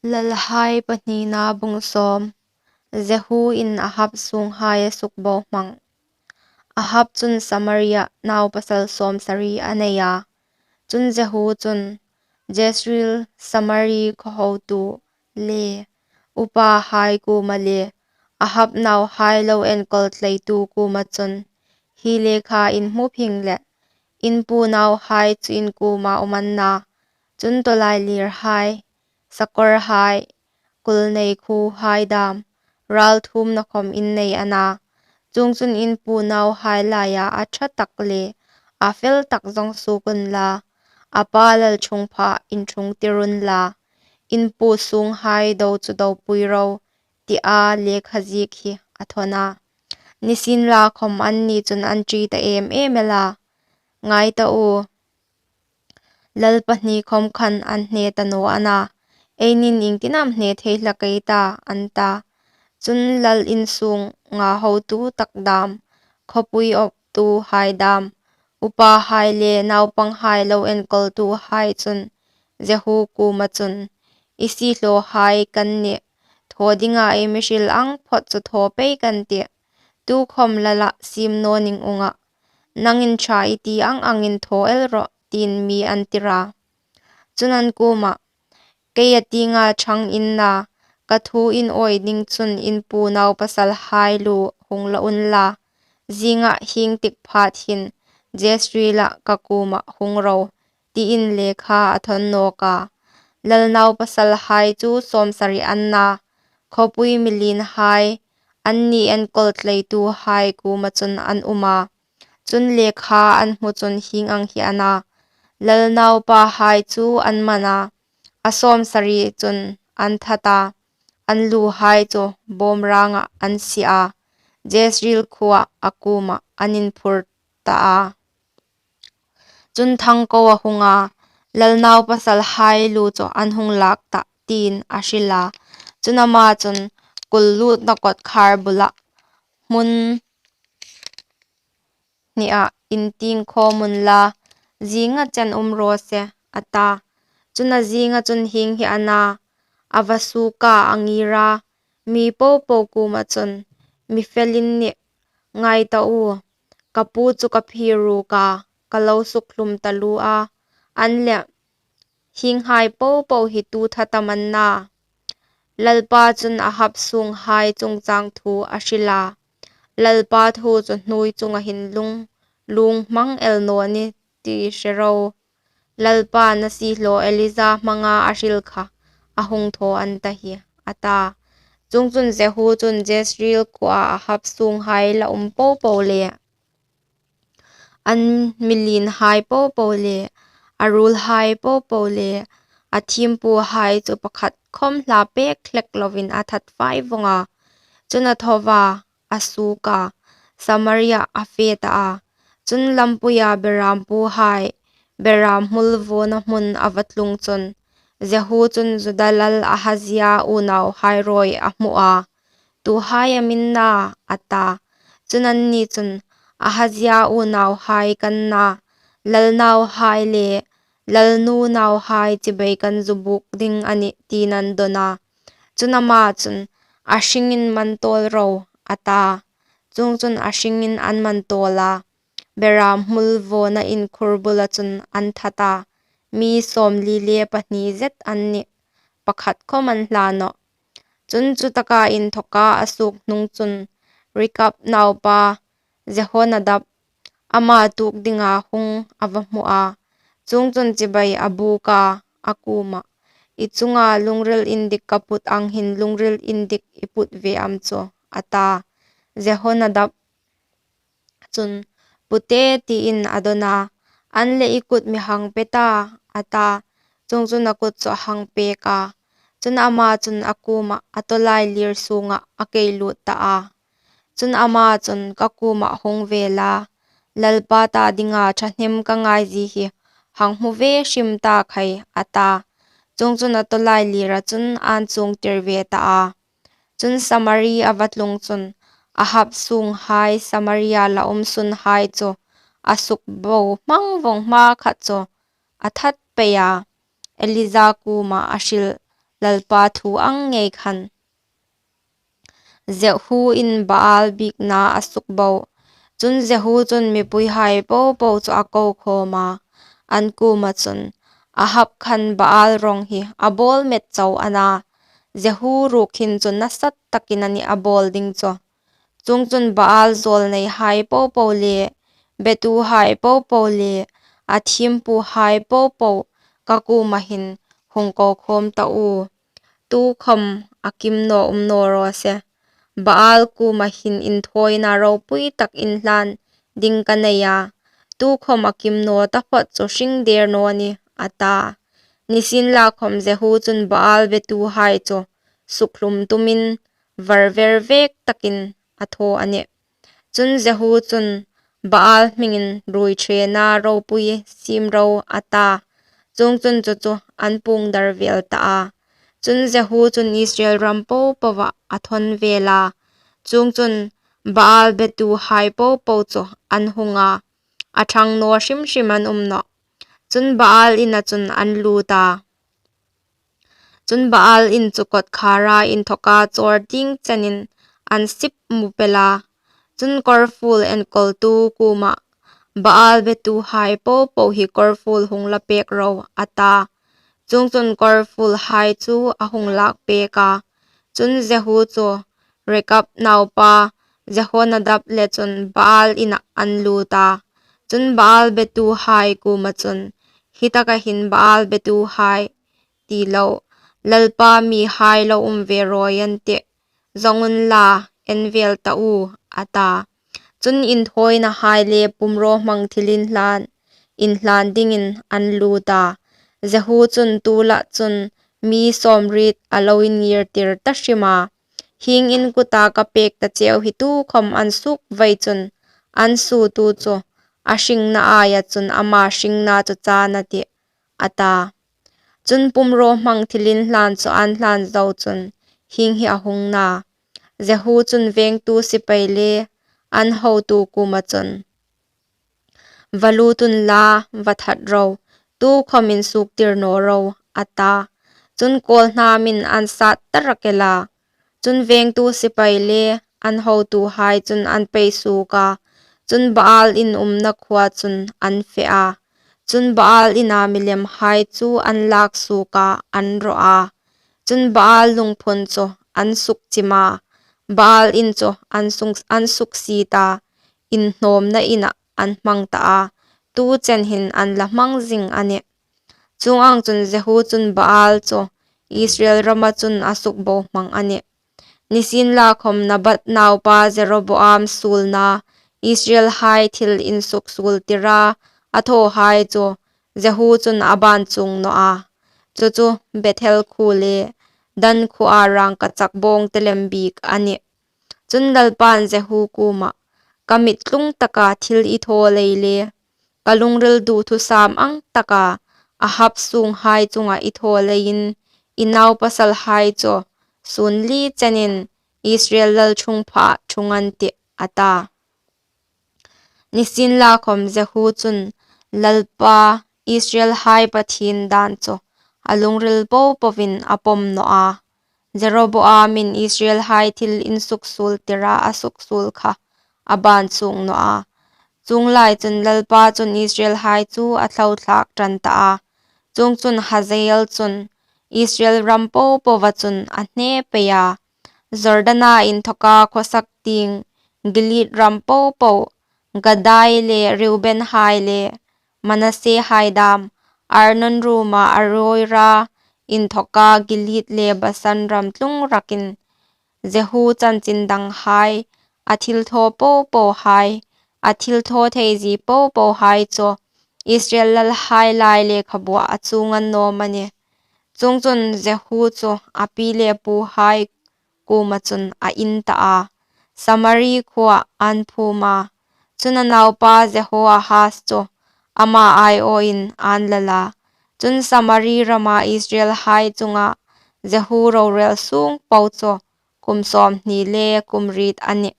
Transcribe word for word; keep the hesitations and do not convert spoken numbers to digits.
Lalhai pahnina bung sawm. Jehu in Ahab sunghai a sukbohmang. Ahab chun Samaria naupasal sawmsari a nei a. Chun Jehu chun Jezreel, Samari khaw hotu le upahai kuoma le Ahab nauhai lo enkawl tleitu kuoma chun, hi lekha in hmu phing le, in pu nauhai chu in kuoma um an na, chun tawlailirhai, sakorhai, kulnei khuhai dam, ralthuomna khom in nei a na, chuongchun in pu nauhai laia a ṭha tak le a fel tak zawng suok unla, a pa lalṭhungpha inṭhungtir unla, in pu sunghai do chu dopui ro, tia lekha ziek hi a thawn a. Nisienlakhom anni chun an ṭi ta em em el a. Ngai ta u, lal pahni khom khan an hne ta naw a na, eini'n iengtin am hne thei hlak ei ta, an ta. Chun lal in sunga hotu tak dam, khawpui awptuhai dam, upahai le naupanghai lo enkawltuhai chun Jehu kuoma chun, i siehlawhai kan nih, thaw dinga ei mi hril ang phawt chu thaw pei kan tih. Tukhom lala siem naw ning unga, nangin ṭha i ti ang angin thaw el rawh, tiin mi an tir a. Chun an kuoma, keia tienga ṭhang in na, ka thu in awi ding chun in pu naupasalhai lu hung la unla, zinga hieng tik phat hin Jezreela ka kuoma hung ro, tiin lekha a thawn nawk a. Lal naupasalhai chu sawmsari an na, khawpui milienhai, anni enkawl tleituhai kuoma chun an um a. Chun lekha an hmu chun hieng ang hi a na, lal naupahai chu an man a, a sawmsari chun an that a, an luhai chu bawm rangah an sie a, Jezreel khuoa a kuoma an inphur ta a. Chun thangko a hung a, lal naupasalhai lu chu an hung lak tah, tiin a hril a. Chun ama chun kul lutna kawtkhar bula hmun hnia intieng khawm unla, zinga chen um raw se, a ta. Chun a zinga chun hieng hi a na, a va suok a, a ngir a, mi popo kuoma chun, mi fel in nih, ngai ta u, ka pu chu ka phir ruk a, ka lo sukhlum taluo a, an leh, hienghai popo hi tu that am an na? Lalpa chun Ahab sunghai chungchang thu a hril a, Lalpa thu chu hnuoi chunga hin lung, lung hmang el naw ni ti hre ro. Lalpa'n a siehlaw Elija hmanga a hril kha a hung thaw an ta hi, a ta. Chuongchun Jehu chun Jezreel khuoa Ahab sunghai la um popo le, an milienhai popo le, a ruolhai popo le, a thiempuhai chu pakhat khom hla pek hlek lovin a that fai vawng a. Chun a tho a, a suok a, Samaria a fe ta a. Chun lampuia berampuhai beram hmul vawna hmun a va tlung chun, Jehu chun Juda lal Ahazia unauhai rawi a hmu a. Tuhai am in na? a ta. Chun anni chun, Ahazia unauhai kan na, lal nauhai le lal nu nauhai chibai kan zu buk ding a nih, tiin an dawn a. Chun ama chun, a hringin man tawl ro, a ta. Chuongchun a hringin an man tawl a, beram hmul vawna inkhur bula chun an that a, mi sawmli le pahni zet an nih, pakhat khom an hla nawh. Chun chutaka inthawka a suok hnung chun Rekab naupa Jehonadab ama tuok dinga hung a va hmu a. Chuongchun chibai a buk a, a kuomah, i chunga lungril indik ka put ang hin lungril indik i put ve am chu, a ta. Jehonadab chun, pute, tiin a dawn a. An leh, i kut mi hang pe ta, a ta. Chuongchun a kut chu a hang pek a. Chun ama chun a kuomah a tawlailir sungah a kei lut ta a. Chun ama chun, ka kuomah hung ve la, Lalpa ta dinga ṭhahnem ka ngaizie hi hang hmu ve hrim ta khai, a ta. Chuongchun a tawlailira chun an chuongtir ve ta a. Chun Samari a va tlung chun Ahab sunghai Samaria la um sunhai chu a sukbohmang vawng hma khat chu a that pei a, Elija kuoma a hril Lalpa thu ang ngei khan. Jehuin Baal biekna a sukbo. Chun Jehu chun mipuihai popo chu a ko khawm a, an kuoma chun, Ahab khan Baal rong hi a bawl met chau a na, Jehu ruok hin chu nasatakin a nih a bawl ding chu. Chuongchun Baal zawlneihai popo le, betuhai popo le, a thiempuhai popo ka kuoma hin hung ko khawm ta u. Tukhawm a kim naw um naw raw se. Baal kuoma hin inthawina ropui tak inhlan ding ka nei a. Tukhawm a kim naw taphawt chu hring der naw ni, a ta. Nisienlakhawm Jehu chun Baal betuhai chu sukhlum tumin var ver vek takin a thaw a nih. Chun Jehu chun Baal hmingin ruoiṭhena ropui siem ro a ta. Chuongchun chu chu an puong dar vel ta a. Chun Jehu chun Israel ram popoah a thawn vel a. Chuongchun Baal betuhai popo chu an hung a. A ṭhang naw hrim hrim an um nawh. Chun Baal ina chun an lut a. Chun Baal in chu kawtkhara inthawka chawr ding chenin an sip mu pel a. Chun kawrfuol enkawltu kuomah, Baal betuhai popo hi kawrfuol hung la pek ro, a ta. Chuongchun kawrfuolhai chu a hung lak pek a. Chun Jehu chu Rekab naupa Jehonadab le chun Baal inah an lut a. Chun Baal betuhai kuoma chun, Hi taka hin Baal betuhai ti lo, Lalpa mihai lo um ve rawi an tih. Zawng unla, en vel ta u, a ta. Chun inthawinahai le pumrawhmang thilinhlan inhlan dingin an lut a. Jehu chun tu lah chun mi sawmriet a lo inngirtir ta hrim a. Hieng in kuta ka pek ta cheu hi tukhawm an suok vei chun an suotu chu a hringna aia chun ama hringna chu chan a tih, a ta. Chun pumrawhmang thilinhlan chu an hlan zo chun hieng hi a hung na. Jehu chun vengtu sipai le an hotu kuoma chun, Va lut unla, va that ro, tukhawmin suoktir naw ro, a ta. Chun kawlhnamin an sat ta rak el a. Chun vengtu sipai le an hotuhai chun an pei suok a. Chun Baal in umna khuoa chun an fe a. Chun Baal ina milimhai chu an lak suok a, an rawh a. Chun Baal lungphun chu an sukchim a. Baal in chu an sung, an suksiet a. Inhnawmna inah an hmang ta a. Tu chen hin an la hmang zing a nih. Chuong ang chun Jehu chun Baal chu Israel rama chun a sukbohmang a nih. Nisienlakhawm Nebat naupa Jeroboam suolna Israelhai thil insuksuoltira a thawhai chu Jehu chun a ban chuong naw a. Chu chu Bethel khuo le Dan khuoa rangkachak bawngte lem bik a nih. Chun Lalpan Jehu kuomah, Ka mit tlung taka thil i thaw lei le, ka lungril duthusam ang taka Ahab sunghai chunga i thaw leiin i naupasalhai chu sun li chenin Israel lalṭhungphaa ṭhung an tih, a ta. Nisienlakhawm Jehu chun Lalpa Israelhai Pathien dan chu a lungril popoin a pawm naw a. Jeroboamin Israelhai thil insuksuoltira a suksuol kha a ban chuong naw a. Chuong lai chun Lalpa chun Israelhai chu a thlothlak ṭan ta a. Chuongchun Hazael chun Israel ram popoa chun a hne pei a. Jordana inthawka khawsak tieng Gilead ram popo, Gadhai le Reubenhai le Manassehai dam, Arnon ruoma Aroera inthawka Gilead le Basan ram tlung rakin Jehu chanchin danghai, a thilthaw popohai, a thilthaw theizie popohai chu Israel lalhai lai lekhabuah a chuong a ni naw am a nih. Chuongchun Jehu chu a pi le puhai kuoma chun a in ta a, Samari khuoah an phum a. Chun a naupa Jehoahaz chu ama aiawin an lal a. Chun Samari rama Israelhai chunga Jehu rorel sung po chu kum sawmhni le kum riet a nih.